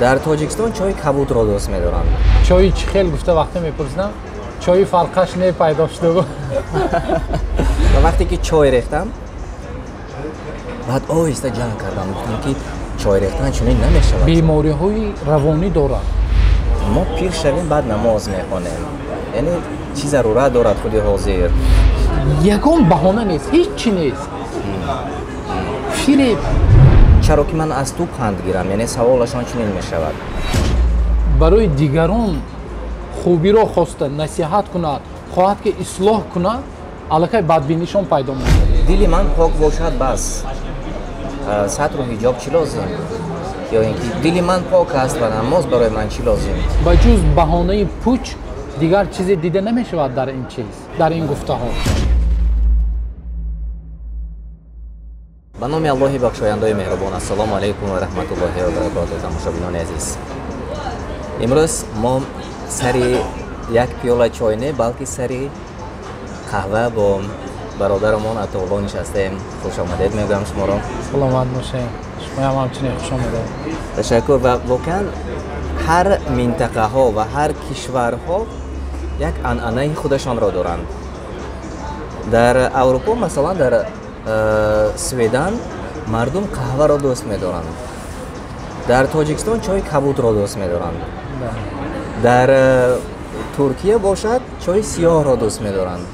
Дар Тоҷикистон чойи кабудро дӯст медоранд. Чойи чӣ хел гуфта вақте мепурсидам, чойи фарқаш не пайдо шуда буд. Ва вақте ки чой рехтам, баъд оҳиста ҷанг кардам, гуфтам ки чой рехтан чунин намешавад. Бемориҳои равонӣ дорад. Мо пир шавем, баъд намоз мехонем. Яъне чӣ зарурат дорад худи ҳозир? Ягон баҳона нест, ҳеҷ чӣ нест. Фиреб. Чаро ки ман аз ту панд гирам? Яъне саволашон чунин мешавад. Барои дигарон хубиро хоста насиҳат кунад, хоҳад ки ислоҳ кунад, аллакай бадбинишон пайдо мешавад. Дили ман пок бошад бас. Сатру ҳиҷоб чӣ лозим? Ё ин ки дили ман пок аст ва намоз барои ман чӣ лозим? Ба ҷуз баҳонаи пуч дигар чизе дида намешавад дар ин чиз, дар ин гуфтаҳо. Ба номи Аллоҳи бахшояндаи меҳрубон. Ассалому алайкум ва раҳматуллоҳи ва баракотуҳ. Тамошобинони азиз, имрӯз мо сари як пиёла чой не, балки сари қаҳва бо бародарамон Атоулло нишастаем. Хуш омадед мегӯям шуморо. Саломат бошед. Шумоям ҳамчунин хуш омадед. Ташаккур. Ва воқеан ҳар минтақаҳо ва ҳар кишварҳо як анъанаи худашонро доранд. Дар Аврупо, масалан, дар Сведан мардум қаҳваро дӯст медоранд. Дар Тоҷикистон чойи кабудро дӯст медоранд. Дар Туркия бошад чойи сиёҳро дӯст медоранд.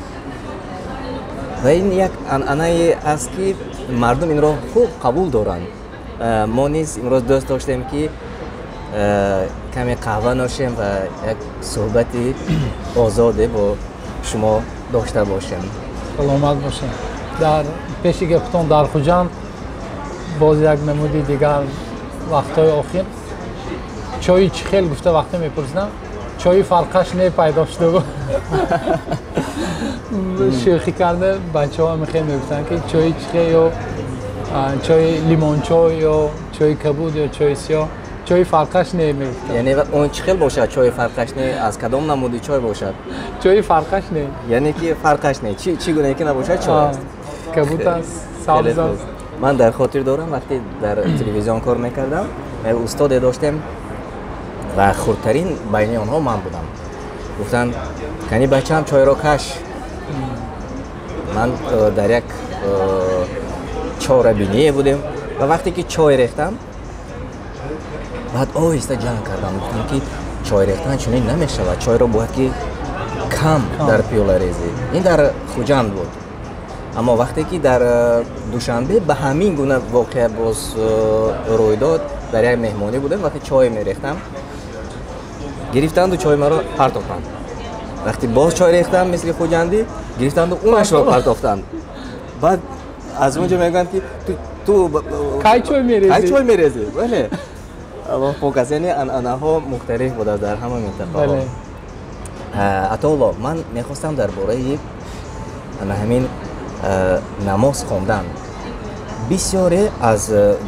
Ва ин як анъанае аст ки мардум инро хуб қабул доранд. Мо низ имрӯз дӯст доштем ки каме қаҳва нӯшем ва як суҳбати озоде бо шумо дошта бошем. Саломат бошем. Дар пеши гаптон дар Хуҷанд боз як намуди дигар вақтҳои охир чойи чӣ хел гуфта вақте мепурсидам, чойи фарқаш не пайдо шуда буд. Шӯхӣ карда бачаҳо мехел мегуфтанд ки чойи чӣ хел, ё чойи лимончой, ё чойи кабуд, ё чойи сиёҳ, чойи фарқаш не мегуфтанд. Яъне он чӣ хел бошад чойи фарқаш не? Аз кадом намуди чой бошад? Чойи фарқаш не, яъне ки фарқаш не, чӣ гуна ки набошад чой аст. Кабуд аст, сабз аст. Ман дар хотир дорам вақте дар телевизион кор мекардам, як устоде доштем ва хурдтарин байни онҳо ман будам. Гуфтанд кани бачаам чойро каш. Ман дар як чорабиние будем ва вақте ки чой рехтам, баъд оҳиста ҷанг кардам, гуфтам ки чой рехтан чунин намешавад, чойро бояд ки кам дар пиёла резӣ. Ин дар Хуҷанд буд. Аммо вақте ки дар Душанбе ба ҳамин гуна воқеа боз рӯй дод, дар як меҳмонӣ будем, вақте чой мерехтам, гирифтанду чой маро партофтанд. Вақте боз чой рехтам, мисли хуҷандӣ, гирифтанду унашро партофтанд. Баъд аз он ҷо мегӯянд ки ту кай чой мерезӣ? Кай чой мерезӣ? Бале. Аллоҳ пок аст. Яъне анъанаҳо мухталиф будааст дар ҳама минтақаҳо. Атоулло, ман мехостам дар бораи ҳамин намоз хондан. Бисёре аз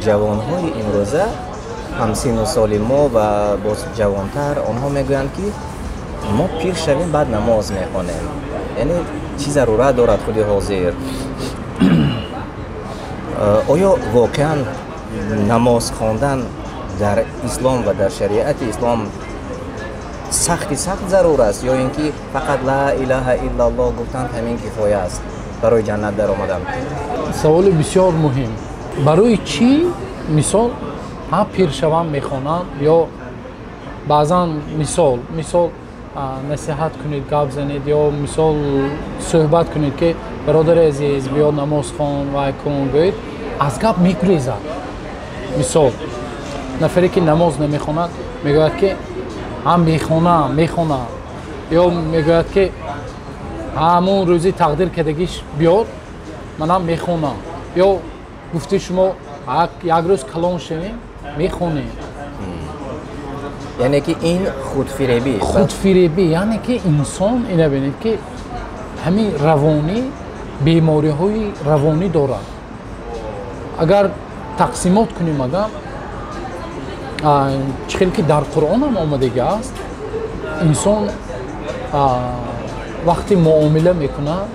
ҷавонҳои имрӯза, ҳамсину соли мо ва боз ҷавонтар, онҳо мегӯянд ки мо пир шавем, баъд намоз мехонем. Яъне чӣ зарурат дорад худи ҳозир? Оё воқеан намоз хондан дар ислом ва дар шариати ислом сахти сахт зарур аст, ё ин ки фақат ла илаҳа иллаллоҳ гуфтан ҳамин кифоя аст барои ҷаннат даромадан? Саволи бисёр муҳим. Барои чӣ мисол ҳам пир шавам мехонанд, ё баъзан мисол насиҳат кунед, гап занед, ё мисол суҳбат кунед ки бародари азиз биё намоз хон, вай кун, гӯед, аз гап мегурезад. Мисол нафаре ки намоз намехонад мегӯяд ки ҳам мехонам, мехонам, ё мегӯяд ки ҳамон рӯзи тақдир кардагиш биёд, манам мехонам, ё гуфти шумо як рӯз калон шавем мехонем. Яъне ки ин худфиребӣ. Худфиребӣ, яъне ки инсон ина бинед ки ҳамин равонӣ бемориҳои равонӣ дорад. Агар тақсимот кунем, агар чӣ хел ки дар Қуръон ҳам омадагӣ аст, инсон вақти муомила мекунад,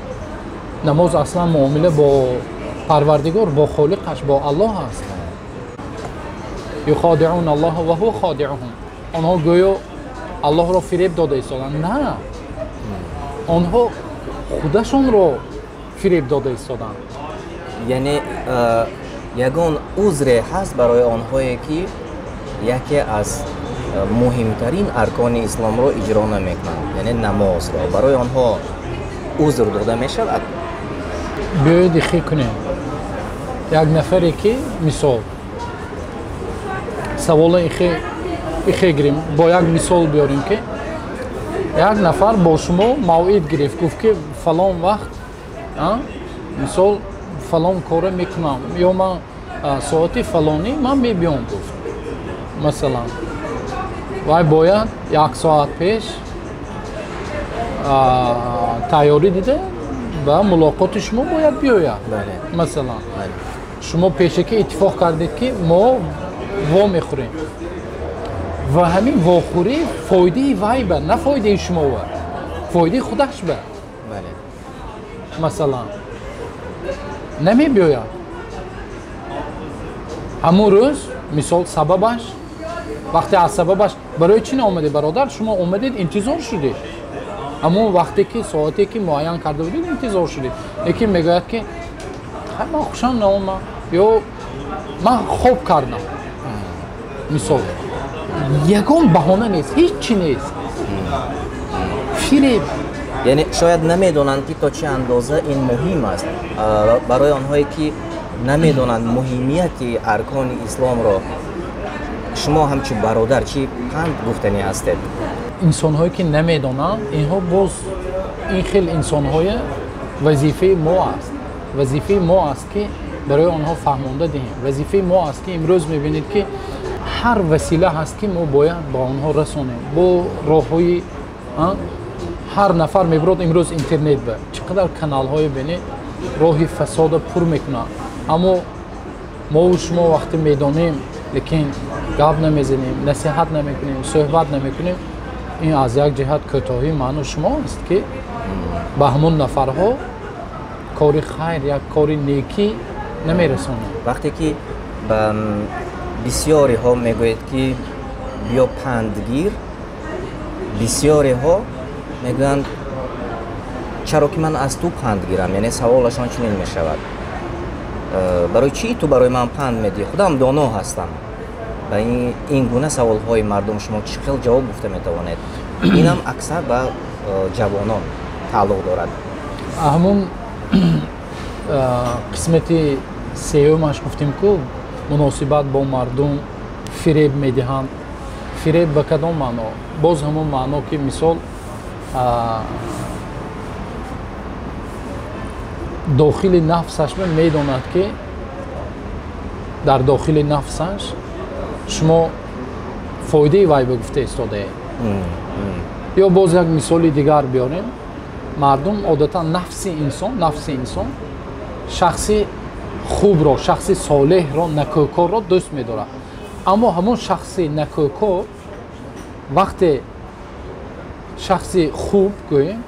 намоз аслан муомила бо Парвардигор, бо Холиқаш, бо Аллоҳ аст. юхадиун Аллоҳ ва ҳува хадиуҳум. Онҳо гӯё Аллоҳро фиреб дода истоданд. На, онҳо худашонро фиреб дода истоданд. Яъне ягон узре ҳаст барои онҳое ки яке аз муҳимтарин аркони исломро иҷро намекунанд, яъне намозро. Барои онҳо узр дода мешавад? Биёед ихе кунем. Як нафаре ки мисол савола ихе гирем, бо як мисол биёрем ки як нафар бо шумо мавъид гирифт, гуфт ки фалон вақт мисол фалон коре мекунам ё ман соати фалонӣ ман мебиём гуфт. Масалан, вай бояд як соат пеш тайёрӣ дида ба мулоқоти шумо бояд биёяд. Масалан, шумо пешакӣ иттифоқ кардед ки мо во мехӯрем ва ҳамин вохӯрӣ фоидаи вай ба, на фоидаи шумо ба, фоидаи худаш ба. Масалан, намебиёяд. Ҳамун рӯз мисол сабабаш, вақте аз сабабаш барои чӣ наомадед бародар, шумо омадед интизор шудед. Ҳамон вақте ки соате ки муайян карда будед интизор шудед. Лекин мегӯяд ки ман хушам наомад ё ман хоб кардам. Мисол ягон баҳона нест, ҳеҷ чӣ нест. Фиреб. Яъне шояд намедонанд ки то чӣ андоза ин муҳим аст. Барои онҳое ки намедонанд муҳимияти аркони исломро, шумо ҳамчун бародар чӣ панд гуфтанӣ ҳастед? Инсонҳое ки намедонанд, инҳо боз ин хел инсонҳое вазифаи мо аст. Вазифаи мо аст ки барои онҳо фаҳмонда диҳем. Вазифаи мо аст ки имрӯз мебинед ки ҳар васила ҳаст ки мо бояд ба онҳо расонем. Бо роҳҳои ҳар нафар мебурад имрӯз интернет ба чӣ қадар каналҳое бинед роҳи фасода пур мекунанд. Аммо мову шумо вақте медонем, лекин гап намезанем, насиҳат намекунем, суҳбат намекунем, ин аз як ҷиҳат кӯтоҳии маъну шумо аст ки ба ҳамон нафарҳо кори хайр, як кори некӣ намерасонем. Вақте ки ба бисёриҳо мегӯед ки биё пандгир, бисёриҳо мегӯянд чаро ки ман аз ту панд гирам? Яъне саволашон чунин мешавад: барои чӣ ту барои ман панд медиҳӣ? Худам доно ҳастам. Ба ин гуна саволҳои мардум шумо чӣ хел ҷавоб гуфта метавонед? Инам аксар ба ҷавонон тааллуқ дорад. Ҳамун қисмати сеюмаш гуфтем ку муносибат бо мардум фиреб медиҳанд. Фиреб ба кадом маъно? Боз ҳамун маъно ки мисол дохили нафсаш медонад ки дар дохили нафсаш шумо фоидаи вай ба гуфта истодаед. Ё боз як мисоли дигар биёрем. Мардум одатан нафси инсон шахси хубро, шахси солеҳро, накӯкорро дӯст медорад. Аммо ҳамон шахси накӯкор вақте шахси хуб гӯем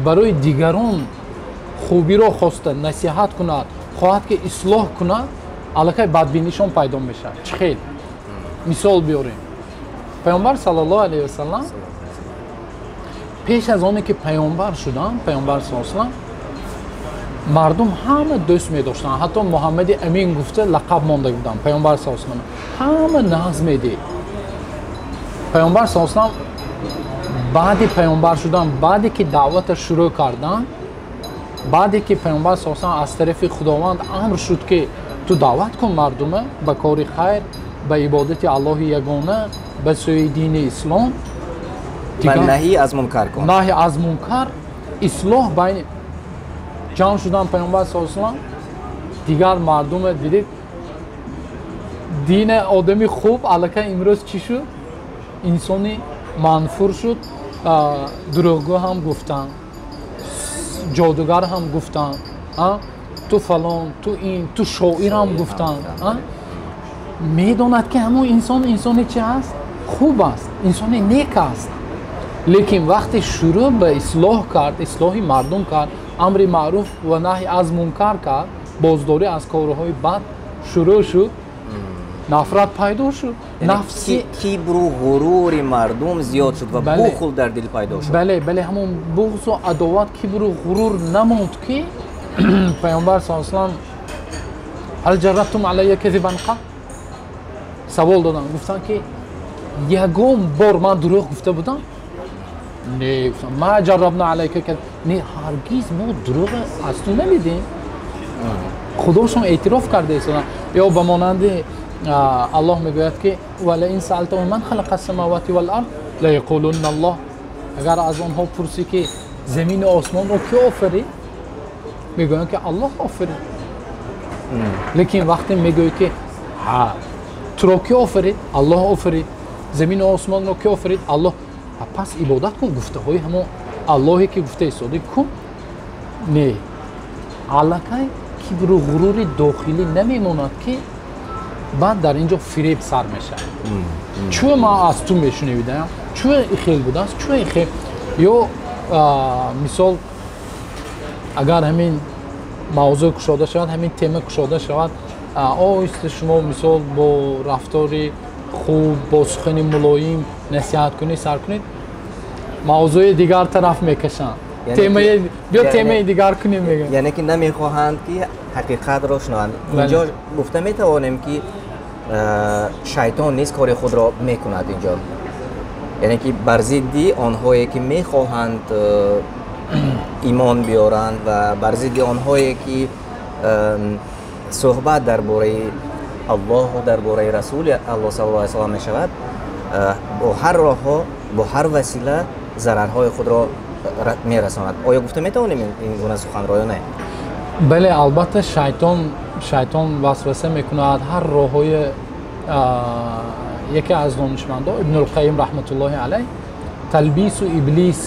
барои дигарон хубиро хоста насиҳат кунад, хоҳад ки ислоҳ кунад, аллакай бадбинишон пайдо мешавад. Чӣ хел? Мисол биёрем. Паёмбар саллаллоҳу алайҳи васаллам пеш аз оне ки паёмбар шуданд, паёмбар саллаллоҳу алайҳи васаллам мардум ҳама дӯст медоштанд. Ҳатто Муҳаммади Амин гуфта лақаб монда буданд паёмбар саллаллоҳу алайҳи васаллам. Ҳама нағз медид. Паёмбар саллаллоҳу алайҳи васаллам баъди паёмбар шудан, баъде ки даъвата шурӯъ карданд, баъде ки паёмбар саллаллоҳу алайҳи васаллам аз тарафи Худованд амр шуд ки ту даъват кун мардума ба кори хайр, ба ибодати Аллоҳи ягона, ба сӯи дини ислом, ва наҳӣ аз мункар кун. Наҳи аз мункар, ислоҳ байни ҷамъ шудан паёмбар саллаллоҳу алайҳи васаллам дигар мардума дидед дини одами хуб аллакай имрӯз чӣ шуд? Инсони манфур шуд. Дурӯғгӯ ҳам гуфтанд, ҷодугар ҳам гуфтанд, ту фалон, ту ин, ту шоир ҳам гуфтанд. Медонад ки ҳамон инсон инсони чи аст? Хуб аст, инсони нек аст. Лекин вақте шурӯъ ба ислоҳ кард, ислоҳи мардум кард, амри маъруф ва наҳи аз мункар кард, боздорӣ аз корҳои бад шурӯъ шуд, Нафрат пайдо шуд. Нафси кибру ғурури мардум зиёд шуд ва бухл дар дил пайдо шуд. Бале, бале, ҳамон буғзу адоват, кибру ғурур намонд ки Паёмбар саллаллоҳу алайҳи васаллам ҳал ҷаррабтум алайя казибан қат савол доданд, гуфтанд ки ягон бор ман дурӯғ гуфта будам? Не, гуфтам ма ҷаррабна алайка казиб, не, ҳаргиз мо дурӯғ аз ту намедиҳем. Худошон эътироф карда истоданд. Ё ба монанди Аллоҳ мегӯяд ки валаин саалтаҳум ман халақа ссамавати вал ард лаяқулунна Аллоҳ. Агар аз онҳо пурсӣ ки замину осмонро ки офарид, мегӯянд ки Аллоҳ офарид. Лекин вақте мегӯӣ ки ҳа туро ки офарид, Аллоҳ офарид, замину осмонро ки офарид, Аллоҳ, пас ибодат кун, гуфтаҳои ҳамон Аллоҳе ки гуфта истоди кун. Не, аллакай кибру ғурури дохилӣ намемонад ки баъд дар ин ҷо фиреб сар мешавад. Чӯ ман аз ту мешунавидаам, чӯ ихел будааст, чӯ ихел. Ё мисол агар ҳамин мавзӯъ кушода шавад, ҳамин тема кушода шавад, оҳиста шумо мисол бо рафтори хуб, бо сухани мулоим насиҳат кунед, сар кунед, мавзӯи дигар тараф мекашанд. Биё темаи дигар кунем, мегӯянд. Яъне ки намехоҳанд ки ҳақиқатро шунаванд. Инҷо гуфта метавонем ки шайтон низ кори худро мекунад инҷо. Яъне ки бар зидди онҳое ки мехоҳанд имон биёранд ва бар зидди онҳое ки суҳбат дар бораи Аллоҳу дар бораи Расули Аллоҳ саллаллоҳу алайҳи васаллам мешавад, бо ҳар роҳҳо, бо ҳар васила зарарҳои худро мерасонад. Оё гуфта метавонем ин гуна суханро ё не? Бале, албатта шайтон васваса мекунад. Ҳар роҳҳои яке аз донишмандо Ибнулқайим раҳматуллоҳи алайҳ Талбису Иблис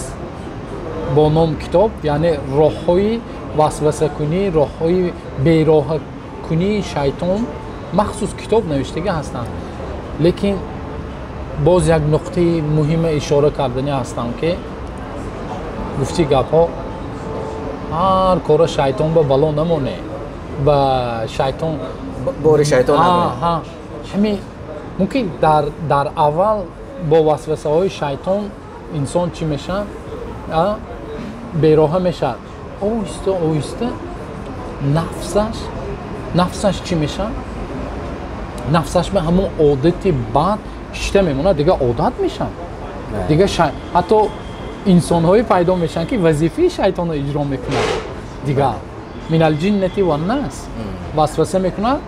бо ном китоб, яъне роҳҳои васвасакунӣ, роҳҳои бероҳакунии шайтон махсус китоб навиштагӣ ҳастанд. Лекин боз як нуқтаи муҳима ишора карданӣ ҳастам ки гуфти гапҳо ҳар кора шайтон ба бало намоне, ба шайтон бори шайтон намоне. Ҳамин мумкин дар аввал бо васвасаҳои шайтон инсон чӣ мешавад? Бероҳа мешавад. Оҳиста оҳиста нафсаш чӣ мешавад? Нафсаш ба ҳамон одати бад шишта мемонад, дигар одат мешавад. Дигар ҳатто инсонҳое пайдо мешаванд ки вазифаи шайтонро иҷро мекунанд. Дигар минал ҷиннати ваннас васваса мекунад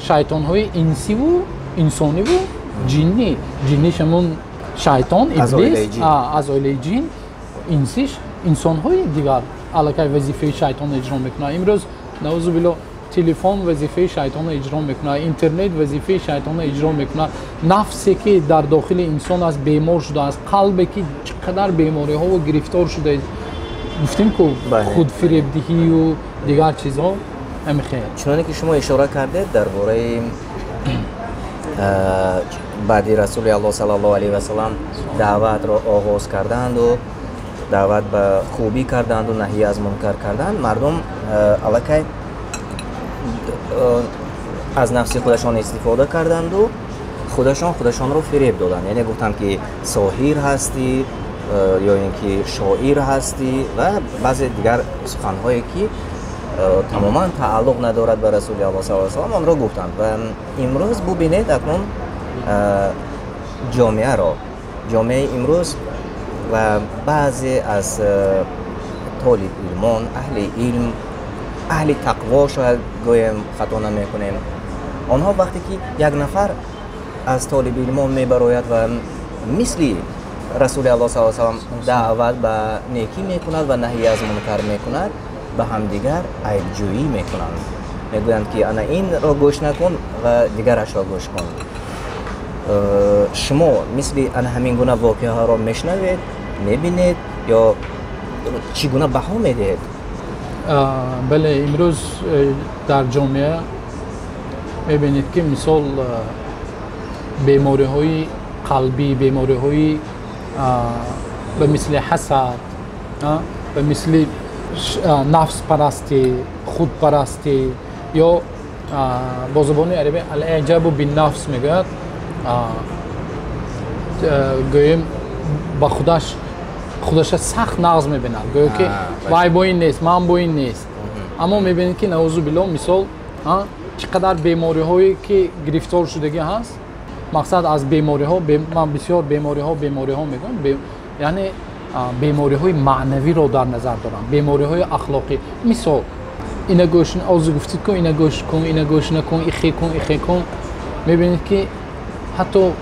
шайтонҳои инсиву инсониву ҷиннӣ. Ҷинниш ҳамон шайтон, иблис, аз оилаи ҷин, инсиш инсонҳои дигар аллакай вазифаи шайтонро иҷро мекунад. Имрӯз наузу биллоҳ телефон вазифаи шайтонро иҷро мекунад, интернет вазифаи шайтонро иҷро мекунад. Нафсе ки дар дохили инсон аст бемор шудааст, қалбе ки чӣ қадар бемориҳо гирифтор шудааст. Гуфтем ку худфиребдиҳию дигар чизҳо ҳамин. Чуноне ки шумо ишора кардед дар бораи баъди Расули Аллоҳ саллаллоҳу алайҳи васаллам даъватро оғоз карданду даъват ба хубӣ карданду наҳӣ аз мункар кардан, мардум аллакай аз нафси худашон истифода карданду худашон худашонро фиреб доданд. Яъне гуфтанд ки соҳир ҳастӣ ё ин ки шоир ҳастӣ ва баъзе дигар суханҳое ки тамоман тааллуқ надорад ба Расули Аллоҳ саллаллоҳу алайҳи васаллам онро гуфтанд. Ва имрӯз бубинед акнун ҷомеаро, ҷомеаи имрӯз ва баъзе аз толибилмон, аҳли илм, аҳли тақво шояд гӯем хато намекунем, онҳо вақте ки як нафар аз толибилмон мебарояд ва мисли Расули Аллоҳ саллаллоҳу алайҳи васаллам даъват ба некӣ мекунад ва наҳӣ аз мункар мекунад, ба ҳамдигар айбҷӯӣ мекунанд. Мегӯянд ки ана инро гӯш накун ва дигарашро гӯш кун. Шумо мисли ана ҳамин гуна воқеаҳоро мешунавед, мебинед ё чӣ гуна баҳо медиҳед? Бале, имрӯз дар ҷомеа мебинед ки мисол бемориҳои қалбӣ, бемориҳои ба мисли ҳасад, ба мисли нафспарастӣ, худпарастӣ ё Бо забони арабӣ ал-иъҷабу бин-нафс мегӯяд, гӯем ба худаш худаша сахт нағз мебинад, гӯё ки вай бо ин нест, ман бо ин нест. Аммо мебинед ки наузу биллоҳ, мисол чӣ қадар бемориҳое ки гирифтор шудагӣ ҳаст. Мақсад аз бемориҳо, ман бисёр бемориҳо мегӯям, яъне бемориҳои маънавиро дар назар дорам, бемориҳои ахлоқӣ. Мисол ина гӯш, озу гуфтид ку, ина гӯш кун, ина гӯш накун, ихе кун, ихе кун. Мебинед ки ҳатто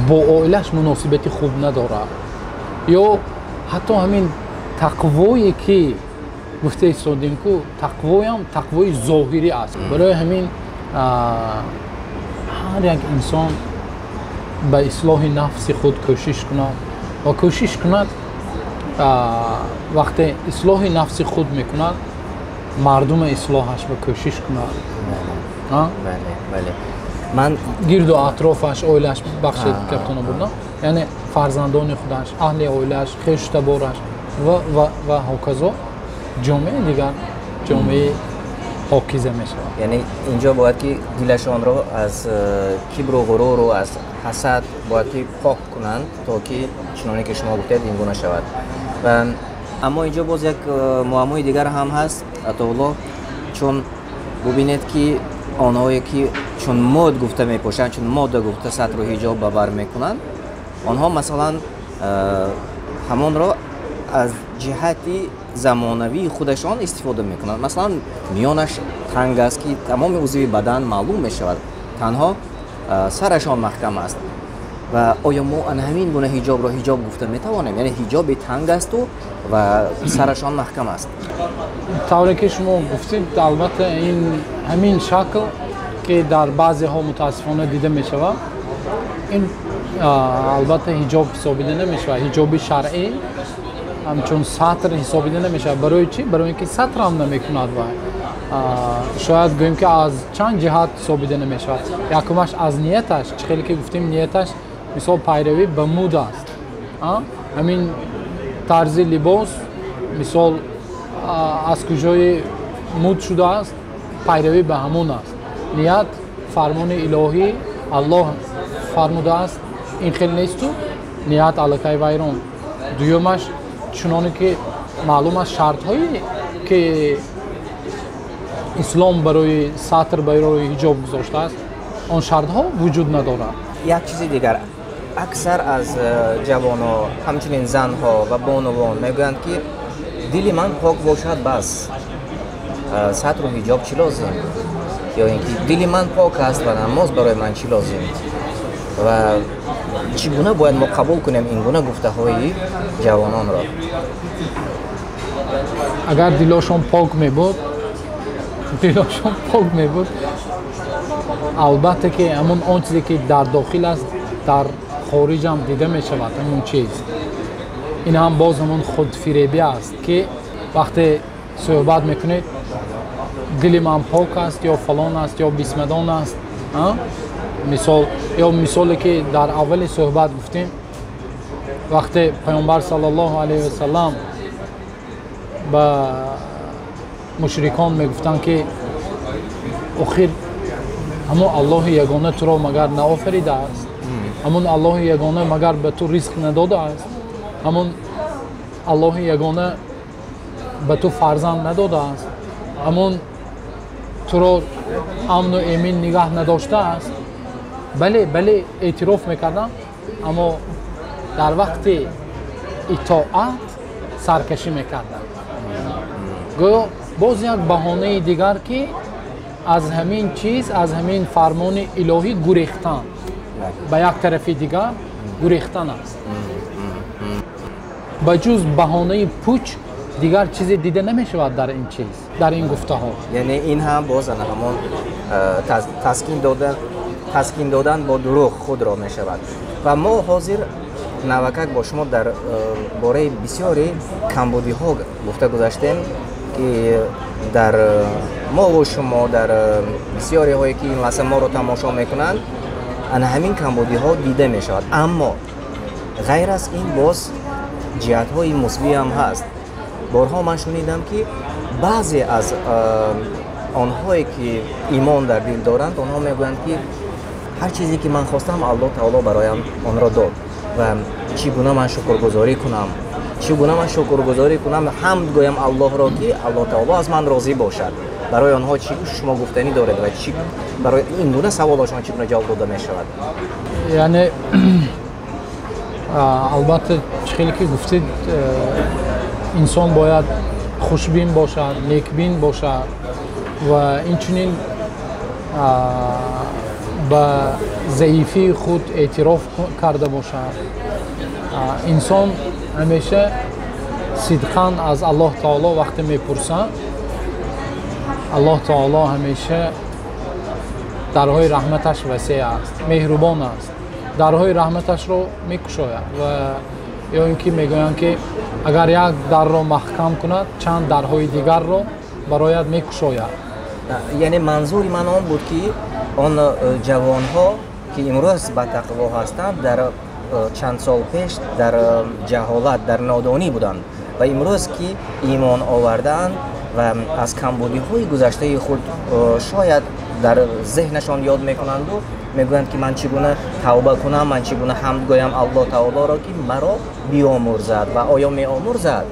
бо оилаш муносибати хуб надорад, ё ҳатто ҳамин тақвое ки гуфта истодем ку, тақвоям тақвои зоҳирӣ аст. Барои ҳамин ҳар як инсон ба ислоҳи нафси худ кӯшиш кунад ва кӯшиш кунад, вақте ислоҳи нафси худ мекунад, мардума ислоҳаш ба кӯшиш кунад. Ман гирду атрофаш, оилаш, бахшед каптона бурдам, яъне фарзандони худаш, аҳли оилаш, хешу табораш ва ҳоказо, ҷомеа дигар ҷомеаи ҳокиза мешавад. Яъне инҷо бояд ки дилашонро аз кибру ғуруру аз ҳасад бояд ки пок кунанд, то ки чуноне ки шумо гуфтед ин гуна шавад. Аммо инҷо боз як муаммои дигар ҳам ҳаст, Атоулло, чун бубинед ки онҳое ки чун мод гуфта мепӯшанд, чун мода гуфта сатру ҳиҷоб ба бар мекунанд, онҳо масалан ҳамонро аз ҷиҳати замонавии худашон истифода мекунанд. Масалан миёнаш танг аст ки тамоми узви бадан маълум мешавад, танҳо сарашон маҳкам аст. Ва оё мо ан ҳамин гуна ҳиҷобро ҳиҷоб гуфта метавонем? Яъне ҳиҷоби танг асту ва сарашон маҳкам аст. Тавре ки шумо гуфтед, албатта ин ҳамин шакл ки дар баъзеҳо мутаассифона дида мешавад, ин албатта ҳиҷоб ҳисобида намешавад. Ҳиҷоби шаръӣ ҳамчун сатр ҳисобида намешавад. Барои чӣ? Барои ин ки сатр ҳам намекунад. Ва шояд гӯем ки аз чанд ҷиҳат ҳисобида намешавад. Якумаш аз нияташ, чӣ хеле ки гуфтем, нияташ мисол пайравӣ ба муд аст. Ҳамин тарзи либос мисол аз куҷои муд шудааст, пайравӣ ба ҳамон аст. Ният фармони илоҳӣ Аллоҳ фармудааст, ин хел несту ният аллакай вайрон. Дуюмаш чуноне ки маълум аст, шартҳое ки ислом барои сатр, барои ҳиҷоб гузоштааст, он шартҳо вуҷуд надорад. Як чизи дигар, аксар аз ҷавонҳо, ҳамчунин занҳо ва бонувон мегӯянд ки дили ман пок бошад бас, сатру ҳиҷоб чӣ лозим? Ё ин ки дили ман пок аст ва намоз барои ман чӣ лозим? Ва чӣ гуна бояд мо қабул кунем ин гуна гуфтаҳои ҷавононро? Агар дилошон пок мебуд, дилошон пок мебуд, албатта ки ҳамон он чизе ки дар дохил аст, дар хориҷ ҳам дида мешавад ҳамон чиз. Ин ҳам боз ҳамон худфиребӣ аст ки вақте суҳбат мекунед, дили ман пок аст ё фалон аст ё бисмадон аст, мисол, ё мисоле ки дар аввали суҳбат гуфтем, вақте паёмбар саллаллоҳу алайҳи васаллам ба мушрикон мегуфтанд ки охир ҳамон Аллоҳи ягона туро магар наофаридааст, ҳамон Аллоҳи ягона магар ба ту ризқ надодааст, ҳамон Аллоҳи ягона ба ту фарзанд надодааст, ҳамон туро амну эмин нигаҳ надоштааст. Бале, бале, эътироф мекардам, аммо дар вақти итоат саркашӣ мекардам. Гӯё боз як баҳонаи дигар ки аз ҳамин чиз, аз ҳамин фармони илоҳӣ гурехтан, ба як тарафи дигар гурехтан аст. Ба ҷуз баҳонаи пуч дигар чизе дида намешавад дар ин чиз, дар ин гуфтаҳо. Яъне ин ҳам боз ана ҳамон таскин додан бо дурӯғ худро мешавад. Ва мо ҳозир навакак бо шумо дар бораи бисёри камбудиҳо гуфта гузаштем ки дар мову шумо, дар бисёриҳое ки ин лаҳза моро тамошо мекунанд, ана ҳамин камбудиҳо дида мешавад. Аммо ғайр аз ин боз ҷиҳатҳои мусбӣ ҳам ҳаст. Борҳо ман шунидам ки баъзе аз Онҳое ки имон дар дил доранд, онҳо мегӯянд ки ҳар чизе ки ман хостам, Аллоҳ таоло бароям онро дод ва чӣ гуна ман шукргузорӣ кунам, чӣ гуна ман шукргузорӣ кунам, ҳамд гӯям Аллоҳро, ки Аллоҳ таоло аз ман розӣ бошад. Барои онҳо чӣ шумо гуфтанӣ доред ва чӣ барои ин гуна саволҳошон чӣ гуна ҷавоб дода мешавад? Яъне албатта, чӣ хеле ки гуфтед, инсон бояд хушбин бошад, некбин бошад ва инчунин ба заифии худ эътироф карда бошад. Инсон ҳамеша сидқан аз Аллоҳ таоло вақте мепурсад, Аллоҳ таоло ҳамеша дарҳои раҳматаш васеъ аст, меҳрубон аст, дарҳои раҳматашро мекушояд. Ва ё ин ки мегӯянд, ки агар як дарро маҳкам кунад, чанд дарҳои дигарро барояд мекушояд. Яъне манзури ман он буд, ки он ҷавонҳо, ки имрӯз ба тақво ҳастанд, дар чанд сол пеш дар ҷаҳолат, дар нодонӣ буданд ва имрӯз ки имон овардаанд ва аз камбудиҳои гузаштаи худ шояд дар зеҳнашон ёд мекунанду мегӯянд, ки ман чӣ гуна тавба кунам, ман чӣ гуна ҳамд гӯям Аллоҳ таолоро, ки маро биомӯрзад, ва оё меомӯрзад?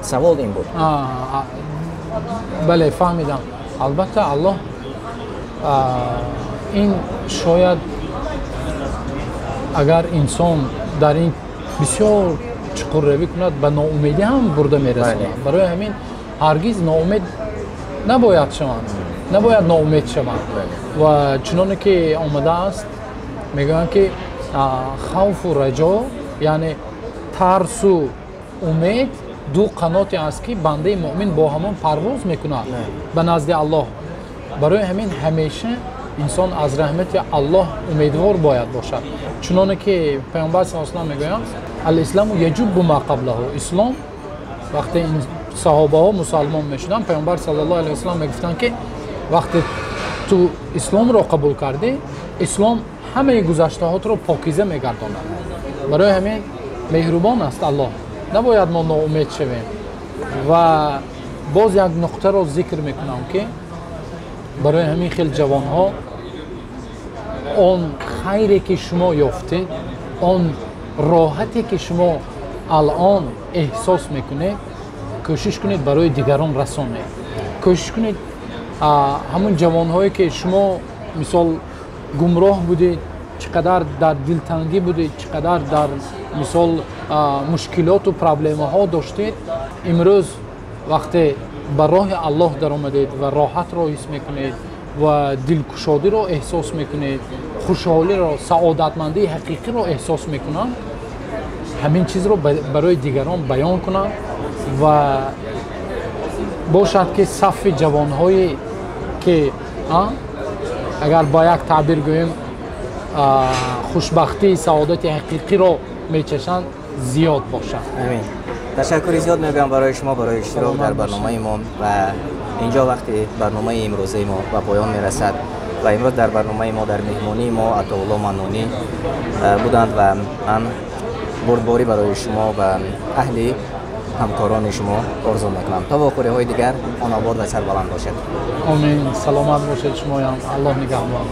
Савол ин буд. Бале, фаҳмидам. Албатта, Аллоҳ ин шояд агар инсон дар ин бисёр чуқурравӣ кунад, ба ноумедӣ ҳам бурда мерасонад. Барои ҳамин ҳаргиз ноумед набояд шаванд, набояд ноумед шаванд. Ва чуноне ки омадааст, мегӯянд, ки хавфу раҷо, яъне тарсу умед, ду қаноте аст, ки бандаи муъмин бо ҳамон парвоз мекунад ба назди Аллоҳ. Барои ҳамин ҳамеша инсон аз раҳмати Аллоҳ умедвор бояд бошад. Чуноне ки Паёмбар са салам мегӯянд: الإسلام يجب ما قبله. Ислом, вақте саҳобаҳо мусалмон мешуданд, Паёмбар саллаллоҳу алайҳи васаллам мегуфтанд, ки вақте ту исломро қабул кардӣ, ислом ҳамаи гузаштаҳотро покиза мегардонад. Барои ҳамин меҳрубон аст Аллоҳ, набояд мо ноумед шавем. Ва боз як нуқтаро зикр мекунам, ки барои ҳамин хел ҷавонҳо: он хайре ки шумо ёфтед, он роҳате ки шумо алон эҳсос мекунед, кӯшиш кунед барои дигарон расонед. Кӯшиш кунед ҳамун ҷавонҳое ки шумо мисол гумроҳ будед, чӣ қадар дар дилтангӣ будед, чӣ қадар дар мисол мушкилоту проблемаҳо доштед, имрӯз вақте ба роҳи Аллоҳ даромадед ва роҳатро ҳис мекунед ва дилкушодиро эҳсос мекунед, хушҳолиро, саодатмандии ҳақиқиро эҳсос мекунанд, ҳамин чизро барои дигарон баён кунанд ва бошад, ки сафи ҷавонҳое ки, агар ба як таъбир гӯем, хушбахтии саодати ҳақиқиро мечашанд, зиёд бошад. Амин. Ташаккури зиёд мегӯям барои шумо барои иштирок дар барномаи мо. Ва инҷо вақти барномаи имрӯзаи мо ба поён мерасад ва имрӯз дар барномаи мо, дар меҳмонии мо Атоулло Маннонӣ буданд ва ман бурдборӣ барои шумо ва аҳли ҳамкорони шумо орзу мекунам. То вохӯриҳои дигар хонобод ва сарбаланд бошед. Омин, саломат бошед шумоям, Аллоҳ нигаҳбон.